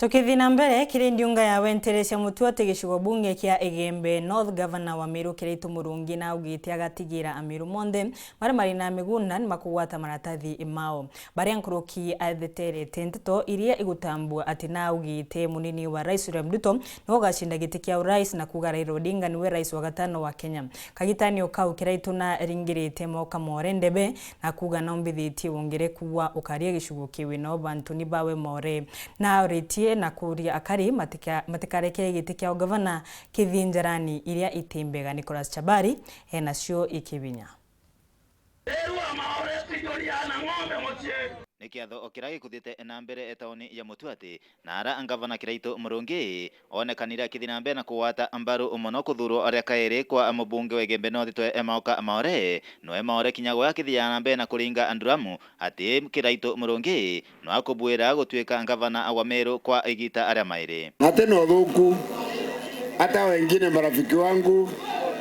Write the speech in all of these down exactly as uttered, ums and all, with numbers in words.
Tukithi na mbere, kiri ndiunga ya wenterecia mutuati gicigo bunge kia Igembe North, Gavana wa Meru Kiraitu Murungi naugite agatigira Ameru monthe maria mari na migunda nimakugwata maratathi mao. Baria nkuruki atheterete nteto iria igutambua ati naugite munini wa Rais William Ruto niwe ugacinda giti kia urais na kuuga Raila Odinga niwe rais wa gatano wa Kenya. Kagitani o kau Kiraitu naringirite Maoka More ndebe na kuuga naumbithitie wongereku wa ukaria gicigo kiu nao bantu ni bawe More. Nauritie na kuuria akari matika-, matikareke giti kia ugavana kithi njarani iria iti mbega. Nicholas Chabari enacio ikibinya. Ni kiatho o kiria gikuthite na mbere tauni ya Mutuati, na ara ngavana Kiraitu Murungi onekanire akithi na mbere na kugwata mbaru mono kuthuurwa ria kairi kwa mubunge wa Igembe North twe Maoka More, nwe More kinya gwe akithia na mbere na kuringa nduramu ati Kiraitu Murungi no akubuira gutuika ngavana wa Meru kwa igita aria mairi. Na tena uthuku, hata wengine marafiki wangu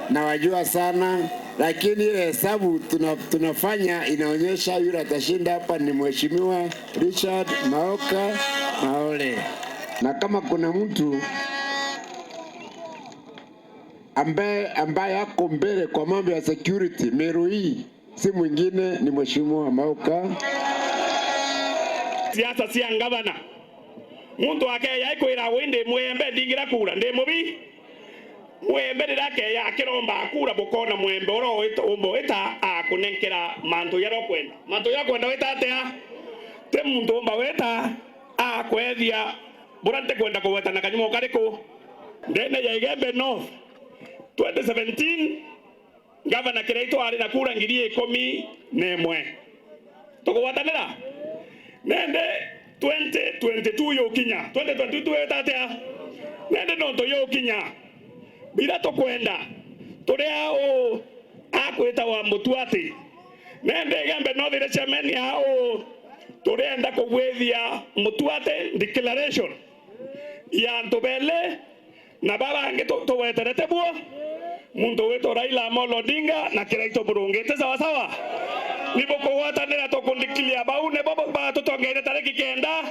nawajua sana, lakini ile hesabu tuna-, tunafanya inaonyesha yule atashinda hapa ni Mheshimiwa Richard Maoka Maore. Na kama kuna mtu ambaye, ambaye ako mbele kwa mambo ya security Meru hii, si mwingine ni Mheshimiwa Maoka. Siasa cia ngavana. Muntu akeya ikwira, "Wi ndi mwembe, ndingira kura, ndi mubi." Mwembe riria akeya akiromba kura, bukona mwembe uria uumba wita akunenkera mantu jaria ukwenda. Mantu jaria ukwenda wita atia? Ti muntu umba wita akwethia buria ntikwenda kugweta na kanyumo kariku. Ndene ya Igembe North, twenty seventeen, Gavana Kiraitu ari na kura ngiri ikumi na imwe. Tukugwatanira? Nende twenty twenty-two yukinya. Twenty twenty-two yeta atia? Nende nontu yukinya. Biria tukwenda, turi au akwitawa Mutuati. Nende Igembe North ire chairman au, turienda kugwithia Mutuati declaration ya antu bele Na baba bangi tu-, tugweterete buo, muntu witwa Raila Amolo Odinga na Kiraitu Murungi. Ti sawa sawa? Ni bukugwatanira tukundikilia bau, nibo bu-, batutongeire tariki kenda.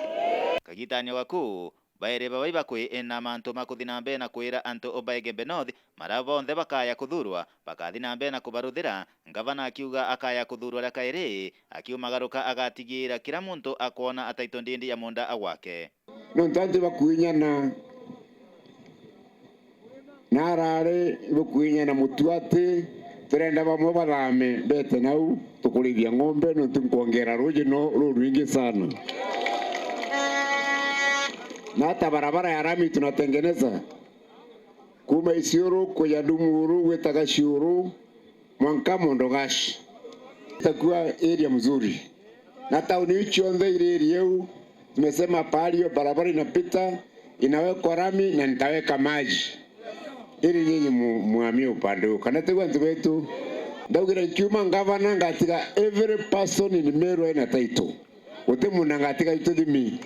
Kagitania gaku, bairi baba ibakwina mantu ma kuthi na mbere na kwira antu ba Igembe North, maria bonthe bakaya kuthuurwa, bakathi na mbere na kubaruthira. Ngavana akiuga akaya kuthuurwa ria kairi, akiumagaruka agatigiira kira muntu akwona ataitwe ndindi ya munda gwake. Nontu antu bakuinyana, na arari bakuinyana Mutuati, turenda bamwe bathame bete nau tukurithia ng'ombe, nontu nkwongera ruuji no rurwingi sana. Na hata barabara ya rami tunatengeneza, kuuma Isiuru kuja Ndumuru gwitaga Ciuru, mwanka Mondogashi. Itakuwa area mzuri. Na tauni iu cionthe iri area iu, tumesema pahali hiyo barabara inapita, inawekwa rami na nitaweka maji. Ili nyinyi mu-, muhamie upande huu. Kana tiguo antu betu? Ndaugire nkiuma ngavana ngatiga every person in Meru ena title. Guti muntu ngatiga ituthimi.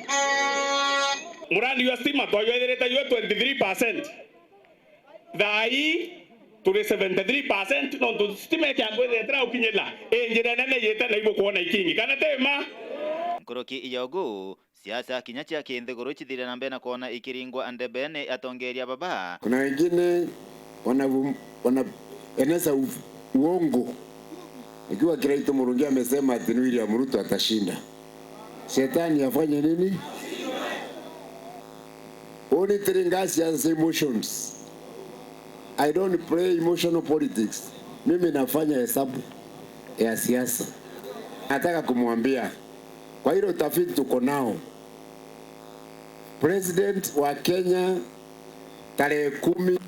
Murandi jwa stima twajwethirite jwe twenty-three percent. Thaa ii turi seventy-three percent, nontu stima ikiambwithire itira gukinyira, i njira inene ijite na ibukwona ikingi, kana ti ma? Nkuruki ya ugu, siasa kinya cia kinthiguru cithire na mbere na kwona ikiringwa ndebe ni atongeria baba. Kuna wengine wana-, wanaeneza u-, uongo. Ikiwa Kiraitu Murungi amesema ati ni William Ruto atashinda, shetani afanye nini? Only three ngasi as emotions. I don't play emotional politics. Mimi nafanya hesabu ya siasa. Nataka kumwambia, kwa ile utafiti tuko nao, President wa Kenya tarehe kumi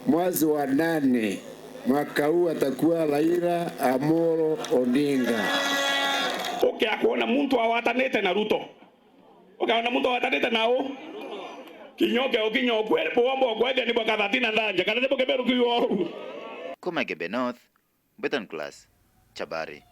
mwezi wa nane mwaka huu atakuwa Raila Amolo Odinga. Ukia kuona muntu awatanite na Ruto. Ukaona muntu awatanite na u? Kinya uke ukinya ukwe, bwomba ukwethia ni bwa kathati na ndanja, kana ni bukeberukiwa uu? Kuma Igembe North, Beton Class, Chabari.